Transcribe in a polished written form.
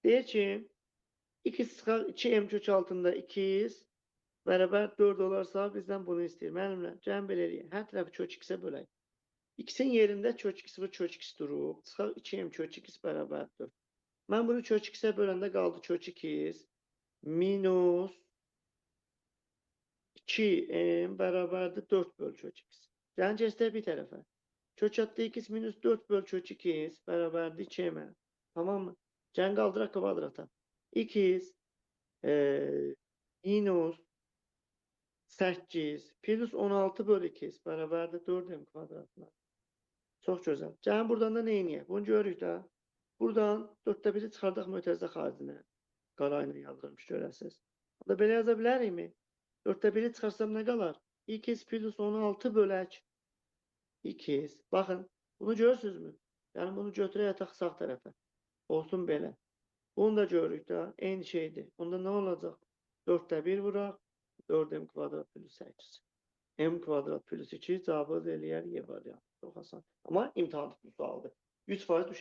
Deyir ki, x çıxaq 2m kök altında 2x bərabər 4 olarsa bizdən bunu istəyir. Mənimlə gəlin belə eləyək. Hər tərəfi kök x-ə bölək. X-in yerində kök x və kök x durub. Çıxaq 2m kök x bərabər 4. Mən bunu kök x-ə böləndə qaldı kök x minus 2m bərabərdir 4 böl kök x. Gəlin keçdək bir tərəfə. Kök atdı x minus 4 böl kök x bərabərdir 2m. Tamam mı? Gəlin qaldıraq kvadrata. 2x minus 8 plus 16 böl 2x bərabərdir 4m kvadratına. Çox gözəl. Gəlin buradan da nə edək? Bunu görürük də. Buradan 4-də 1-i çıxardaq mötərizə xaricinə. Qara ilə yazılmış görəsiniz. Onda belə yaza bilərikmi? 4-də 1-i çıxarsam nə qalar? 2x plus 16 bölək 2x. Baxın, bunu görürsünüzmü? Yəni bunu götürək yataq sağ tərəfə. Olsun belə. Bunu da görürük də, eyni şeydir. Onda nə olacaq? 4-də 1 vuraq, 4m kvadrat plus 8. M kvadrat plus 2 cavabı da eləyər Y variantı. Çox asan. Amma imtahan tipli sualdır. 100% düşər.